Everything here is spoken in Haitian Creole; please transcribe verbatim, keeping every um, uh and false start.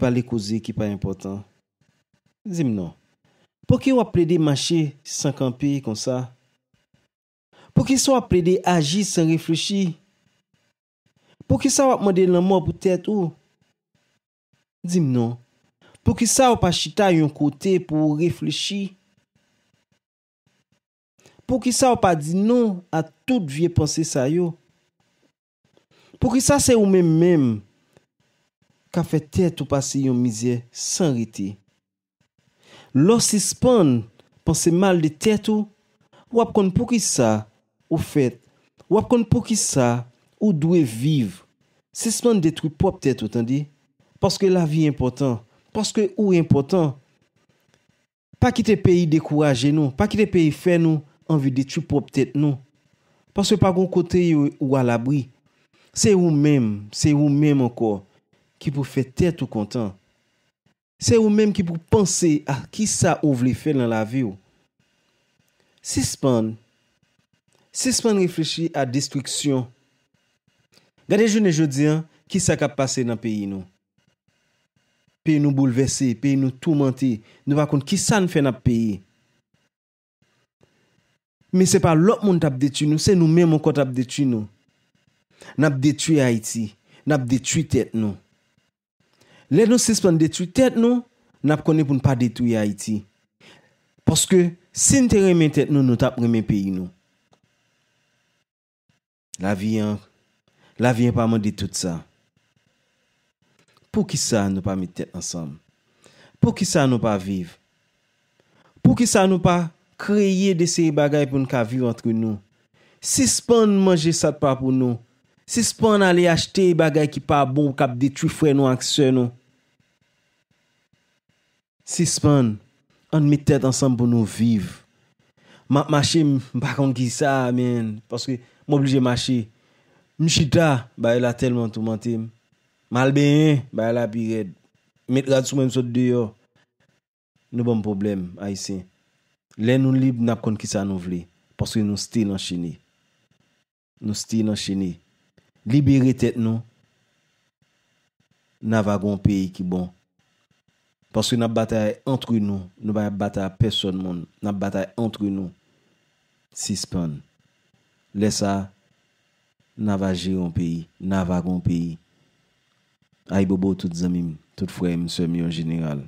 pale koze ki pa enpòtan. Di m non. Pouki w ap plede mache san kanpe konsa? Poukisa w ap plede aji san reflechi? Poukisa w ap mande lanmò pou tèt ou? Di m non. Poukisa w pa chita yon kote pou w reflechi? Poukisa w pa di non a tout vye panse sa yo? Poukisa se ou menm menm k ap fè tèt ou pase yon mizè san rete? Lè w sispann panse mal de tèt ou, w ap konn poukisa ou fèt. W ap konn poukisa ou dwe viv. Sispann detwi pwòp tèt ou, tande. Paske lavi enpòtan. Paske ou enpòtan. Pa kite peyi dekouraje nou. Pa kite peyi fè nou anvi detwi pwòp tèt nou. Paske pa gon kote yo ou alabri. Se ou menm, se ou menm ankò ki pou fè tèt ou kontan. Se ou menm ki pou panse a kisa ou vle fè nan lavi w. Sispann. Sispann reflechi a destriksyon. Gade jounen jodi a, kisa k ap pase nan peyi nou. Peyi nou boulvèse, peyi nou toumante, nou pa konn kisa n fè n ap peye. Men se pa lòt moun t ap detwi nou, se nou menm ankò t ap detwi nou. N ap detwi Ayiti, n ap detwi tèt nou. Lè nou sispann detwi tèt nou, n ap konnen pou n pa detwi Ayiti. Paske si n te renmen tèt nou, nou t ap renmen peyi nou. Lavi an, lavi an pa mande tout sa. Poukisa nou pa met tèt ansanm? Poukisa nou pa viv? Poukisa nou pa kreye de seri bagay pou n ka viv antre nou? Sispann manje sa k pa pou nou. Sispann ale achte bagay ki pa bon, k ap detwi frè nou ak sè nou. Sispann. Ann met tèt ansanm pou nou viv. M ap mache, m m pa konn ki sa, men, paske m oblije mache. M chita, bagay la tèlman toumante m. M al benyen, bagay la pi rèd. Met rad sou mwen, m sot deyò. Nou ban m pwoblèm, Ayisyen. Lè nou lib, n ap konn kisa nou vle, paske nou still anchene. Nou still anchene. Libere tèt nou. N a va gen yon peyi ki bon. Paske n ap batay antre nou. Nou pa ap batay ak pèsòn moun. N ap batay antre nou. Sispann. Lè sa a, n a va jere yon peyi. N a va gen yon peyi. Ayibobo tout zanmi m, tout frè m, sè m yo an jeneral.